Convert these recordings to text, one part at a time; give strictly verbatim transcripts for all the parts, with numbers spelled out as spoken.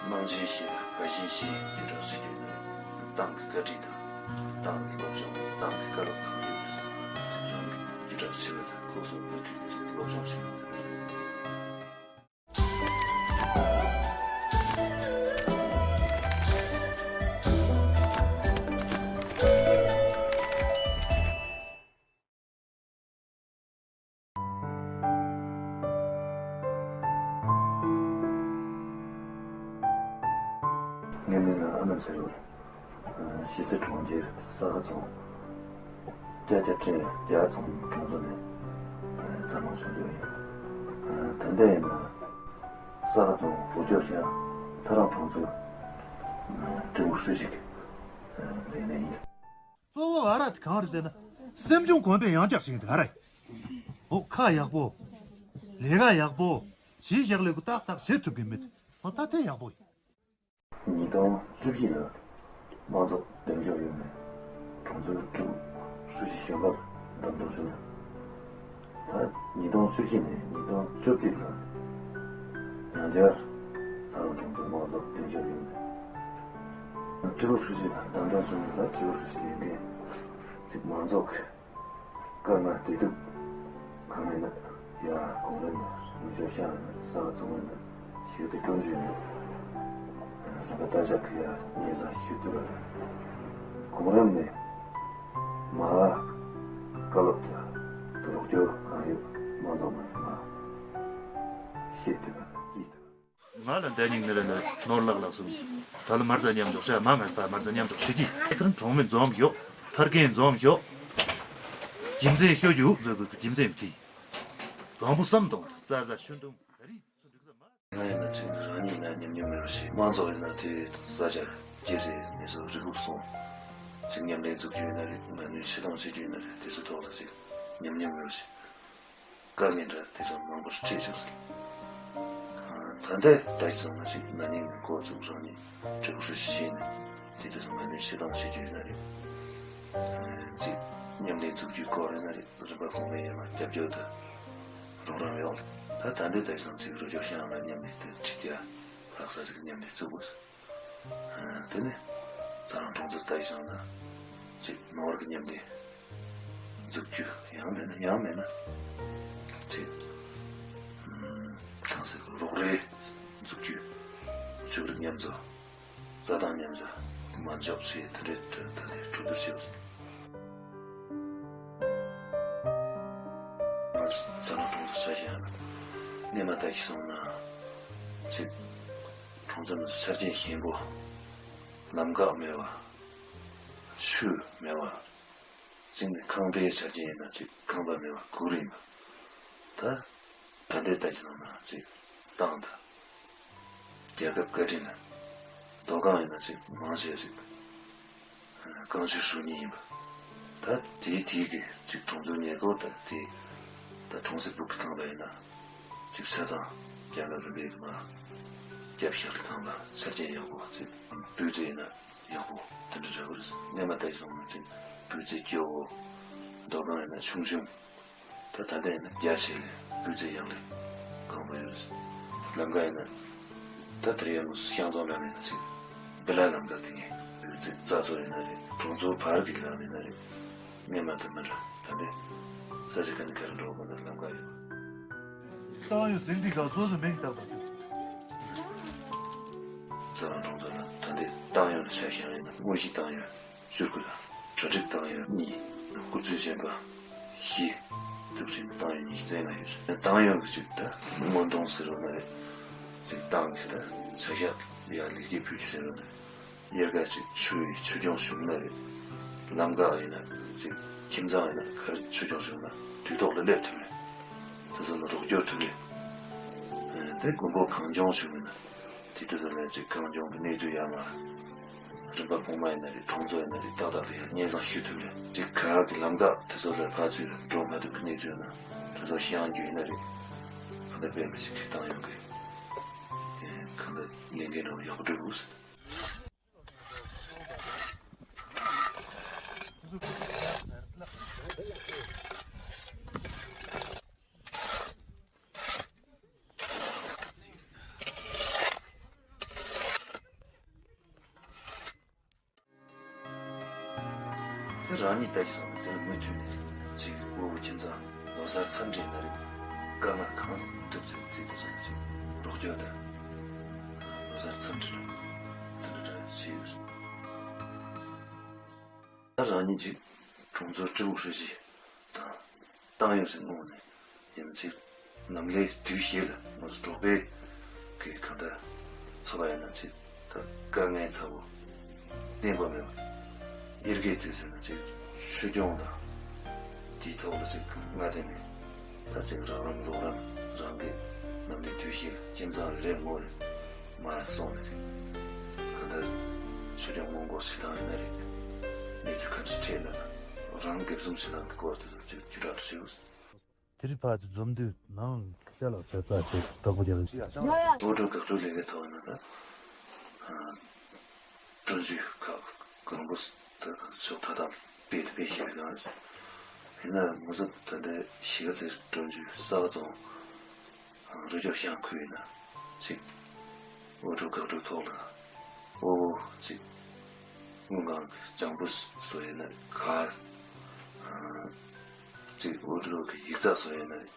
དམངས་ཆེན་ཞེས་དགའ་ཞེན་ཞེས་བརྒྱུད་བསྒྲགས་བྱེད་རྒྱུ་ནི་ཏང་གི་བཀའ་དྲིན་དང་། ཏང་གི་སློབ་སྦྱོང་། ཏང་གི་བཀའ་སློབ་གང་ཡོད་པ་ཚང་མ་རང་གིས་བརྒྱུད་བསྒྲགས་བྱེད་པ་དང་། སློབ་གསོ་མུ་མཐུད་དེ་སློབ་སྦྱོང་བྱེད་དགོས། ངའི་མིང་ལ་ཨ་ནེམ་ཟེར་བ། གཞིས་རྩེ་གྲོང་ཁྱེར་ས་ཁ་རྫོང་། ཀྱ་ཀྱ་ཁྲེང་རྒྱ་རྫོང་གྲོང་ཚོ་ནས་འཛམ་གླིང་བྱུང་རྒྱུ་ཡིན། ད་ལྟ་ཡིན་ན་ས་ཁ་རྫོང་ལྷོ་ཕྱོགས་ཤང་ཚ་རང་གྲོང་ཚོའི་སྤྲུལ་སྐུ་ཧྲུའུ་ཅི་གི་ལས་གནས་ཡིན། གཙོ་བོ་ཨ་ར་དེ་གང་རེད་ཟེར་ན། སེམས་བྱུང་གོམས་པའི་ཡང་ལྕགས་ཤིག་འདི་ཨ་ར་ཡིན། འོ་ཁ་ཡག་པོ། ལས་ཀ་ཡག་པོ། གཞིས་བཞག་ལས་ཀ་ཏག་ཏག་བྱེད་ཐུབ་ཀྱི་མེད། འོ་ད་དེ་ཡག་པོ་ཡིན། ཉིས་སྟོང་བཅུ་བཞི་ལ་དམངས་གཙོ་འདེམས་ཤོག་གཡུགས་ནས་གྲོང་ཚོའི་སྤྲུལ་སྐུ་ཧྲུའུ་ཅི་གཞོན་པར་བདམས་ཐོན་བྱུང་། ད་ཉིས་སྟོང་བཅུ་བཞི་ནས་ཉིས་སྟོང་བཅོ་བརྒྱད་ལ་ཡང་བསྐྱར་ཚ་རང་གྲོང་ཚོའི་དམངས་གཙོ་འདེམས་ཤོག་གཡུགས་ནས་སྤྲུལ་སྐུ་ཧྲུའུ་ཅི་ལ་བདམས་ཐོན་བྱུང་ནས། ད་སྤྲུལ་སྐུ་ཧྲུའུ་ཅི་ཡིན་མཁན་ཅིག་མང་ཚོགས་ཀྱི་བཀའ་མངགས་བདེ་སྡུག་གང་ཡིན་ན་ཡ་གོང་རིམ་ནས་ནུབ་ཕྱོགས་ཤང་ཡིན་ན་ས་ཁ་རྫོང་ཡིན་ན་གཞིས་རྩེ་ཀྲོང་ཆུང་ཡིན་ན་རིམ་པ་ལྟར་ཕྱག་གི་ཡ་སྙན་སེང་ཞུ་ཐུབ་པ་རེད། གོང་རིམ་ནས་མ་བཀའ་སློབ་དང་རོགས་སྐྱོར་གང་ཡོད་མང་ཚོགས་མ་ནས་མ་ཤེས་ཐུབ་པ་དང་སྐྱིད་ཐུབ་པ། ང་ལ་འདའ་སྙིང་ནི་རེ་ནི་ནོར་ལག་ལག་སོང་། ད་ལ་མར་ཛ་མཉམ་འཇོག་བྱ། མ་ངར་པ་མར་ཛ་མཉམ་འཇོག་བྱེད་ཀྱི་ཁྱེད་རང་གྲོང་མི་འཛོམས་ཤོག་ཕར་རྒན་འཛོམས་ཤོག་རྒྱུ་མཚན་ཤོད་རྒྱུ་བཟོ་དགོས་ཀྱི་རྒྱུ་མཚན་མི་ཚེ། དང་པོ་བསམ་གཏོང་བར་རྩ་ཟ་ཤུན་དུང་རི་ཚུ་འགྲིག་ས་མ། ང་ཡིན་ན་ཚིག་རང་ཉིད་ན་ཉམས་མྱོང་མེད་པ་ཞིག་དམངས་གཙོ་ཡིན་ན་དེ་ས་ཆ་སྐྱེ་སྲིད་མི་སོགས་རིགས་ལུགས་སོང་། ཚིག་ཉམས་ལེན་འཛུགས་རྒྱུ་ཡིན་ན་རེད། ང་ནུས་ཆེ་གཏོང་བྱེད་རྒྱུ་ཡིན་ན་རེད། དེ་ཚོ་ཐོག་ལ་ཚིག་ཉམས་མྱོང་མེད་པ་ཞིག་དཀའ་ངལ་འདྲ་དེ་ཚོ་མང་པོ་འཕྲད་བྱུང་སོང་། ད་ལྟའི་ད་ཅི་ཙམ་ན་ཞིག་ན་ནིང་ནས་འགོ་བཙུགས་རང་ཉིད་སྤྲུལ་སྐུ་ཧྲུའུ་ཅི་བྱས་ནས་དེ་དུས་སུ་ང་ནུས་ཆེ་གཏོང་བྱེད་རྒྱུ་ཡིན་ན་རེད། ཅིག་མཉམ་ལས་འཛུགས་རྒྱུའི་སྐོར་ཡིན་ན་རེད། རིམ་པ་གོང་མའི་ཡན་ལ་རྒྱབ་སྐྱོར་དང་རོགས་རམ་ཡོད་རེད། ད་ད་ལྟའི་ད་ཅི་ཙམ་ཅིག་རུ་སྐྱོར་ཤང་ལ་མཉམ་ལས་དེ་ཁྲིད་རྒྱ་ལྷག་ས་ཞིག་མཉམ་ལས་བཙུགས་དགོས། དེ་ནས་ཚ་རང་གྲོང་ཚོར་ལྟ་ཡི་སོང་ན་ཅིག་ནོར་གྱི་མཉམ་ལས་འཛུགས་རྒྱུ། ཡང་མེད་ན་ཡང་མེད་ན་ཅིག་ཆང་སའི་རོགས་རེས་འཛུགས་རྒྱུ། ཕྱུགས་རིགས་མཉམ་བཟོ། རྩྭ་ཐང་མཉམ་བཟོ། མ་འཇོག་ཚུལ་དེ་འདྲའི་གྲོས་ད་ནས་གྲོས་བསྡུར་བྱས་པ་རེད། ང་ཚ་རང་གྲོང་ཚོ་ཆ་བཞག་ན་སྔས་མ་ལྟ་ཡི་སོང་ན་ཅིག་གྲོང་ཚོ་ནང་ཆ་རྐྱེན་ཞན་པོ། ལམ་འགག་མེད་པ། ཆུ་མེད་པ། གཅིག་ནི་ཁང་པའི་ཆ་རྐྱེན་ཡིན་ན་གཅིག་ཁང་པ་མེད་པ་སྒུག་རིང་ད། ད་ལྟའི་ལྟ་ཅི་ནང་ན་གཅིག་ཏང་དང་། རྒྱལ་ཁབ་བཀའ་དྲིན་ལ། མདོ་ཁམས་ཡིན་ན་གཅིག་མང་ཆེ་ཟིག་རྐང་ཆུ་ཧྲུའུ་ཉིན་ཡིན་པ། ད་དེའི་དེའི་གི་གཅིག་གྲོང་ཚོའི་ཉེ་འཁོར་དང་དེ། ད་གྲོང་གསེབ་སྦུག་གི་ཁང་པ་ཡིན་ན། གཅིག་ཆ་ཚང་རྒྱལ་ཁབ་རིམ་པའི་གི་མ། རྒྱབ་ཤར་གི་ཁང་པ་ཆ་རྐྱེན་ཡག་པོ་གཅིག་སྤུས་ཚད་ཡིན་ན། ཡག་པོ་དེ་འདྲ་རེད་པ། སྔས་མ་ལྟ་ཡི་སོང་ན་ཅིག་སྤུས་ཚད་སྐྱོ་བོ། མདོ་ཁམས་ཡིན་ན་ཆུང་ཆུང་། ད་ད་ལྟ་ཡིན་ན་རྒྱ་ཆེ་ལས་སྤུས་ཚད་ཡག་ལས་གོང་མ་ཡོད། ལམ་ཁ་ཡིན་ན་ད་དེར་ཡང་མོ་ཤང་ཙོང་ལམ་ཡིན་ན་ཅིག་བི་ལ་ལམ་ཁ་དེ་ངས་སྤུས་ཚད་རྩ་ཚོ་ཡིན་ན་རེད། གྲོང་ཚོ་བར་གྱི་ལམ་ཡིན་ན་རེད། སྔས་མ་དང་མི་འདྲ། ད་ལྟ་ས་ཆ་ག་ནས་ག་རེ་འགྲོ་དགོས་ན་ལམ་ཁ་ཡོད། ཏང་ཡོན་ཟིང་འཁྲུག་ག་སོ་སོ་མིང་བཏགས་པ་དེ། རྩ་བ་གྲོང་ཚོ་ལ་ད་ལྟའི་ཏང་ཡོན་ལ་ཆ་བཞག་ཡིན་ན་དངོས་གཞི་ཏང་ཡོན་བཅུ་དགུ་དང་གྲ་སྒྲིག་ཏང་ཡོན་གཉིས། སྐུ་ཚེ་ཞན་པ་བཞི། འཛུགས་སྐྲུན་ཏང་ཡོན་ཉི་ཤུ་རྩ་ལྔ་ཡོད། ཏང་ཡོན་གྱི་ཅིག་ད་སྔོན་གཏོང་ཟེར་བ་ན་རེད། ཅིག་ཏང་གི་ད་བྱ་གཞག་ཡར་ལེགས་སྐྱེས་ཕུལ་རྒྱུ་ཟེར་བ་ན་རེད། དབྱར་ཁ་ཅིག་ཆུ་ཡི་ཆུ་སྐྱོང་བྱུང་ན་རེད། ལམ་འགག་ཡིན་ན་ཅིག་ཁྱིམ་ཚང་ཡིན་ན་ག་རེ་ཆུ་སྐྱོང་བྱུང་ན་དུས་ཐོག་ལ་སླེབས་ཐུབ་རེད། དེ་ཚོ་ལ་རོགས་སྐྱོར་ཐུབ་རེད། དེ་དགོན་པ་གངས་ལྗོངས་བྱུང་ཡིན་ན་དེ་དུས་ཚོ་ལ་ཅིག་གངས་ལྗོངས་ཀྱི་གནས་ཚུལ་ཡར་མར། རིམ་པ་གོང་མ་ཡིན་ན་རེད། གྲོང་ཚོ་ཡིན་ན་རེད། ཏག་ཏག་ལ་ཡར་སྙན་སེང་ཞུ་ཐུབ་རེད། ཅིག་ག་གི་ལམ་འགག་དེ་ཚོ་ལ་ཕར་ཚུར་འགྲོ་མ་ཐུབ་ཀྱི་གནས་ཚུལ་ཡོད་ན་དེ་ཚོ་བཤད་རྒྱུ་ཡིན་ན་རེད། གང་ལྟར་དཔེ་མི་སྲིད་ཀྱི་ཏང་ཡོན་གྱི་གང་ལྟར་ལས་འགན་རང་ཡག་པོ་སྒྲུབ་དགོས། རང་ཉིད་ལྟ་ཞིག་སོང་ནས་དེ་ལ་མུ་མཐུད་ནས་ཅིག་དབུལ་པོ་ཁྱིམ་ཚང་ལོ་གསར་འཚམས་འདྲི་ན་རེ་དཀའ་ངལ་གང་ཐུབ་ཚོད་ཚིག་ཏུ་སོང་ཅིག་རོགས་སྐྱོར་དང་ལོ་གསར་འཚམས་འདྲི་ན་དེ་འདྲ་འདྲ་བྱས་ཡོད། ད་རང་ཉིད་ཅིག་གྲོང་ཚོར་སྤྲེའུ་ཧྲི་ཞི་དང་ཏང་ཡོད་ཟེར་དངོས་ནས་ཡིན་ཚིག་ནམ་ལས་དུས་ཤིག་ལ་ང་ཚོ་འབྲོག་པའི་གི་གང་ལྟར་འཚོ་བ་ཡིན་ན་ཚིག་ད་དཀའ་ངལ་ཚ་བོ་གཏན་པ་མེད་པ་དབྱེར་གས་དུས་ཟེར་ན་ཚིག་ཆོས་སྐྱོང་དང་དེའི་ཐོག་ལ་ཚིག་ང་དེ་ནས་ད་ཚིག་རག་རམ་རོགས་རམ་རང་གི་ནམ་ལས་དུས་ཤིག་ལ་ཁྱིམ་ཚང་རེ་རེ་ངོ་རེ། མ་སོང་ནས་རེད། གང་ལྟར་ཆོས་སྐྱོང་སྔོན་འགོག་བྱེད་སྟངས་ཡིན་ན་རེད། གནས་ཚུལ་ག་འདྲ་འཕྲད་ན་རང་སྒེར་སྲུང་བྱེད་སྟངས་ཀྱི་སྐོར་དེ་ཚོ་ཅིག་བརྒྱུད་བསྒྲགས་ཞུས། དེ་རིང་ཕར་ཚུར་འཛོམས་དུས་ནང་ཅ་ལག་ཆ་ཚང་ཞིག་དོག་པོ་རྒྱག་ཡ། ཡ་ཡ། སྤོ་བོ་དགག་སྒྲུབ་ལས་ཀའི་ཐོག་ནས་ད་སྤྲོ་འཇུག་ཁག་གང་པོ་ད་ཕྱོགས་མཐའ་དག་སྤེལ་དུ་སྤེལ་བཞིན་པའི་སྒང་རེད། ཡིན་ན་ང་ཚོ་ད་ལྟའི་གཞིས་ཀ་རྩེ་སྤྲོ་འཇུག་ས་ཁ་རྫོང་རི་རྒྱུད་ཤང་ཁུལ་ཡིན་ན་ཅིག་དབུལ་སྒྲོལ་འགག་སྒྲོལ་ཐོག་ལ་དབུལ་པོ་ཅིག་དངུལ་ཁང་གི་ལྗང་བུ་བཟོ་ཡས་ན་རེད། ག་ཅིག་དབུལ་སྒྲོལ་གྱི་ཡིག་ཚགས་བཟོ་ཡས་ན་རེད།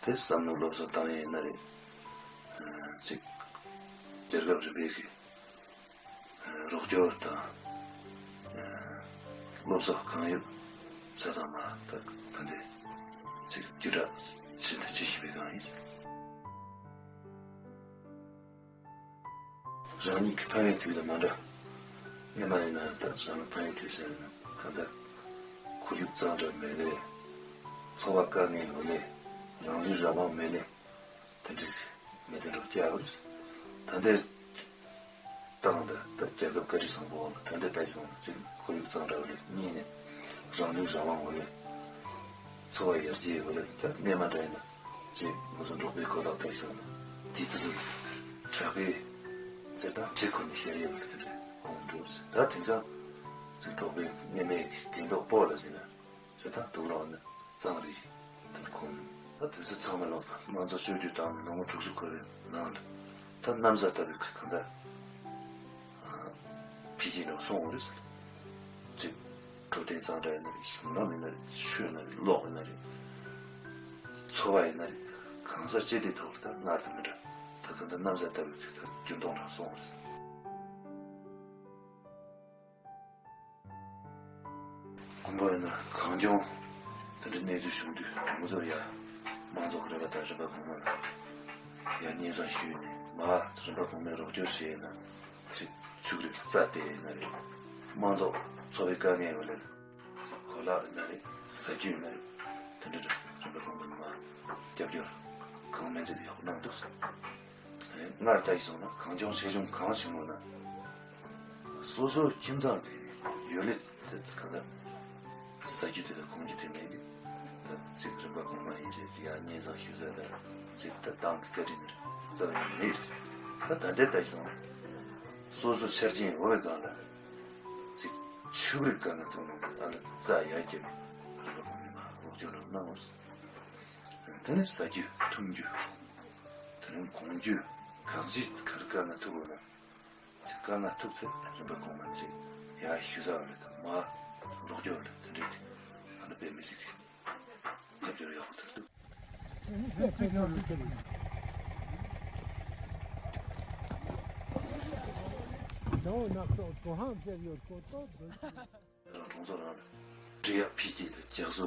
དེ་བསམ་བློ་སློབ་གསོ་བཏང་ཡས་ན་རེད། ཅིག་རྒྱལ་ཁབ་རིམ་པའི་གི་རོགས་སྐྱོར་དང་སློབ་གསོ་གང་ཡོད་ཆ་ཚང་མ་ད་ད་འདི་ཅིག་བརྒྱུད་བསྒྲགས་བྱེད་འདོད་ཅི་ཞིག་པའི་སྒང་ཡིན། རང་ཉིད་ཀྱི་ཕ་ཡུལ་དུས་དང་མ་འདྲ། སྔོན་མ་ཡིན་ན་ད་རང་གི་ཕ་ཡུལ་དུས་ཟེར་ན་ད་ལྟ་ཁོར་ཡུག་གཙང་སྦྲ་མེད་ལས། འཚོ་བ་དཀའ་ངལ་ཡོད་ལས། རང་ལུས་རང་དབང་མེད་ལས། དེ་འདྲའི་མི་ཚེ་འགྲོ་བསྐྱལ་བ་རེད། ད་ལྟའི་ཏང་དང་ད་རྒྱལ་ཁབ་བཀའ་ཁྲི་བཟང་པོ་འོག་ལ་ད་ལྟའི་ད་གཞུང་གཅིག་ཁོར་ཡུག་གཙང་སྦྲ་བ་ལས་གཉིས་ནས་རང་ལུས་རང་དབང་འོག་ལས། འཚོ་བ་ཡར་རྒྱས་འོག་ལས་ད་སྣེ་མ་འདྲ་ཡིན་ན། ཅེས་ང་ཚོ་འབྲོག་པའི་གོ་ལག་ལྟར་བྱུང་ན་དེ་ཙི་ཙི་དྲག་པའི་ཚེ་དང་གྲི་ཁོ་ནས་ཤར་ཡོད་པ་དེ་འདྲའི་གོང་འགྲོ་ཟེར། ད་དེང་སང་ཅིག་འབྲོག་པའི་སྣེ་མའི་གི་འགན་ཐོག་སྤོ་ལ་ཟེར་ན་ཚེ་དང་དུག་ལོག་ནི་གཙང་རིག་དེ་ཁོང་ད་དུས་ཚོད་ཚང་མ་ལོག་དང་དམངས་གཙོ་བཅོས་བསྒྱུར་བཏང་ནས་ལོ་ངོ་དྲུག་ཅུ་འཁོར་བའི་ནང་ལ་ད་གནམ་ས་ལྟ་བུའི་གི་གང་ལྟར་འཕེལ་རྒྱས་འགྲོ་སོང་བ་རེད་ཟེར། ཅིག་འཕྲོད་བསྟེན་གཙང་སྦྲ་ཡིན་ན་རེད། ཞིང་ལམ་ཡིན་ན་རེད། ཆུ་ཡིན་ན་རེད། གློག་ཡིན་ན་རེད། འཚོ་བ་ཡིན་ན་རེད། གང་ས་ཅི་དེའི་ཐོག་ལ་ད་སྔར་དང་མི་འདྲ། ད་གང་ལྟར་གནམ་ས་ལྟ་བུའི་གི་ད་འགྱུར་ལྡོག་འགྲོ་སོང་བ་རེད། དགོན་པ་ཡིན་ན་གངས་ལྗོངས་དེ་འདྲའི་གནས་ཚུལ་བྱུང་དུས་ང་ཚོར་ཡ་མང་ཚོགས་ཀྱི་རེ་བ་དང་རིམ་པ་གོང་མ་ལ་ཡ་སྙན་སེང་ཞུས་ནས་མ་རིམ་པ་གོང་མས་རོགས་སྐྱོར་བྱས་ན། ཅིག་ཆུ་རིགས་རྩ་དེ་ཡིན་ན་རེད། དམངས་ཚོགས་འཚོ་བའི་དཀའ་ངལ་ཡོད་ལས་གོ་ལག་ཡིན་ན་རེད། ཟ་རྒྱུ་ཡིན་ན་རེད། དེ་འདྲ་རེད། རིམ་པ་གོང་མ་ནས་མ་རྒྱབ་སྐྱོར་གང་མིན་ཚད་ཡག་པོ་གནང་འདུག་སྔར་ལྟ་ཡི་སོང་ན་གངས་ལྗོངས་ཆེ་ཆུང་གང་བྱུང་ཡོད་ན། སོ་སོའི་ཁྱིམ་ཚང་གི་ཡོད་ལས་དེ་ག་ལ་ཟ་རྒྱུ་དེ་དང་གོན་རྒྱུ་དེ་མེད་ཀི། ད་ཅིག་རིམ་པ་གོང་མ་ཡིན་ཚེ་ཡ་སྙན་སེང་ཞུ་ས་དང་ཅིག་ད་ཏང་གི་བཀའ་དྲིན་རྩ་བ་ནས་མེད། ད་ད་ལྟའི་ལྟ་ཡི་སོང་ན་སོ་སོ་ཆ་རྐྱེན་ཡོད་པའི་སྒང་ལ་ཅིག་ཕྱུགས་རིགས་དཀའ་ངལ་ཐུག་ནས་ཨ་ལ་རྩ་ཡར་རྒྱབ་རིམ་པ་གོང་མའི་མ་རོགས་སྐྱོར་རོགས་གནང་། དེ་ནས་ཟ་རྒྱུ་འཐུང་རྒྱུ། དེ་ནས་གོན་རྒྱུ་གང་ཅི་ག་རེ་དཀའ་ངལ་ཐུག་དགོས་ན། དཀའ་ངལ་ཐུག་ཚེ་རིམ་པ་གོང་མ་ནས་ཡར་ཞུ་ས་རེད་དང་མ་རོགས་སྐྱོར་རེད་དེ་འདྲས་ཨ་ནི་དཔེ་མི་སྲིད་ཀྱི་རྒྱབ་སྐྱོར་ཡག་པོ་ཐུབ་འདུག་རང་གྲོང་ཚོ་རང་ལ་འབྲི་གཡག་འཕེལ་རྒྱས་དང་རྒྱགས་སོ་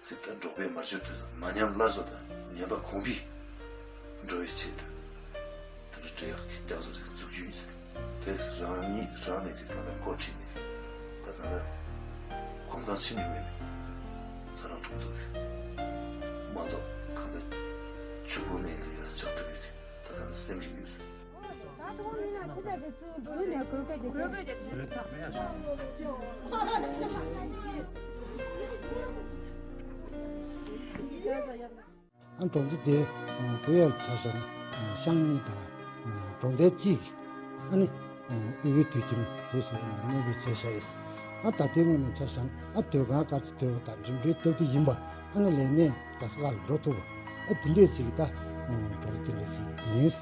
ཟེར་ད་འབྲོག་པའི་མ་བཅོས་དུས་སུ་མ་ཉམས་སླར་གསོ་དང་ཉམས་པ་གོང་འཕེལ་འགྲོ་བའི་ཆེད་དུ་ད་ནི་འབྲི་གཡག་གི་རྒྱགས་སོ་ཟེར་འཛུགས་རྒྱུ་ཡིན་ཟེར། དེ་རང་ཉིད་རང་ནས་ཀྱི་གང་ལྟར་འགོ་ཁྲིད་ནས་ད་གང་ལྟར་གོམ་སྟངས་ཕྱིན་ནས་མེད་ནས་ཚ་རང་གྲོང་ཚོ་གི་མང་ཚོགས་གང་ལྟར་ཕྱུག་པོ་གནས་ལ་ཡར་ཆགས་ཐུབ་པའི་ད་གང་ལྟར་སེམས་ཤིག་ཡོད་ཟེར། ཨ་གྲོང་ཚོ་དེ་བུ་ཡར་ཆ་བཞག་ན་ཤང་གཉིས་དང་གྲོང་རྡལ་གཅིག་ཨ་ནི་དབུས་པའི་དུད་ཁྱིམ་དུ་སོང་ནས་གནས་སྤོས་བྱས་བཞག་ཡིན། ཨ་ད་ལྟའི་ངོས་ནས་ཆ་བཞག་ན་ཨ་སྡོད་ཁང་དཀར་ཚ་སྡོད་པ་དང་འགྲིམ་འགྲུལ་སྟབས་བདེ་ཡིན་པ་ཨ་ནི་ལས་གནས་ག་ས་ག་ལ་འགྲོ་ཐུབ་པ་ཨ་དེ་འདྲས་ཅིག་ད་གྲོང་ཚོ་དེ་འདྲས་ཅིག་ཡིན།